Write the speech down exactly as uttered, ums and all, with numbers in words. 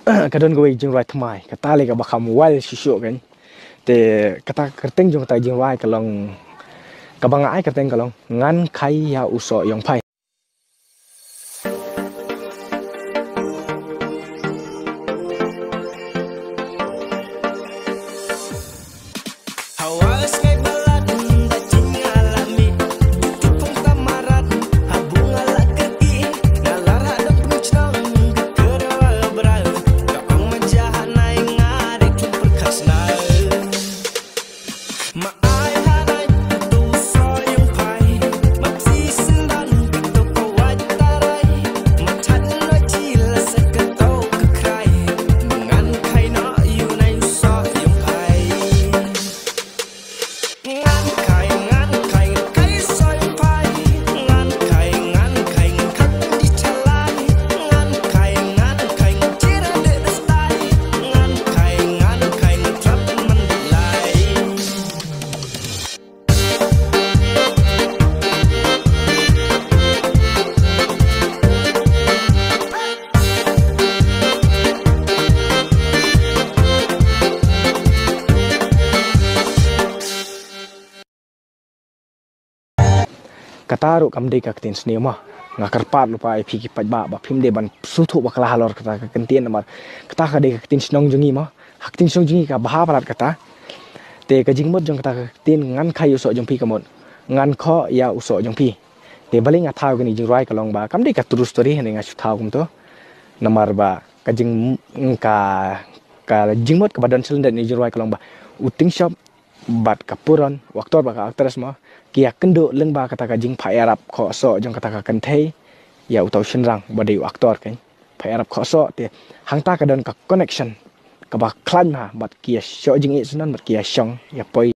ka don kawei jingrwai thymmai, kata lei kaba kham wild shisha kan. Te kata ka kyrteng jong kata jingrwai ka long, kaba nga ai kyrteng ka long Ngan Khaii ïa u Soh Ïongphai. Kata ruh kam dei ka ktien sniew mo. Nga kyrpad lypa ïa phi ki paidbah ba phim dei ban sngewthuh bakla halor kata ka ktien, namar kata ka dei ka ktien shnong jong ngi mo. Ha ktien shnong jong ngi ka bha palat kata. Te ka jingmut jong kata ka ktien Ngan Khaii ïa u soh jong phi ka mut, ngan khoh ïa u soh jong phi. Te balei nga thaw kane ka jingrwai ka long ba kam dei ka true story, hynrei nga shu thaw kumto. Namar ba ka jing, ka, ka jingmut kaba don shalyndet kane ka jingrwai ka long ba u Tingshop bad ka Puron, u actor bad ka actress mo, ki ïakynduh lyngba kata ka jingphah ïarap khoh soh jong kata ka kynthei ïa uta u shynrang ba dei u actor kan. Phah ïarap khoh soh, te hangta ka don ka connection kaba khlaiñ bha, bad ki ïa shoh jingïeit syndon bad ki ïa shong ïa poi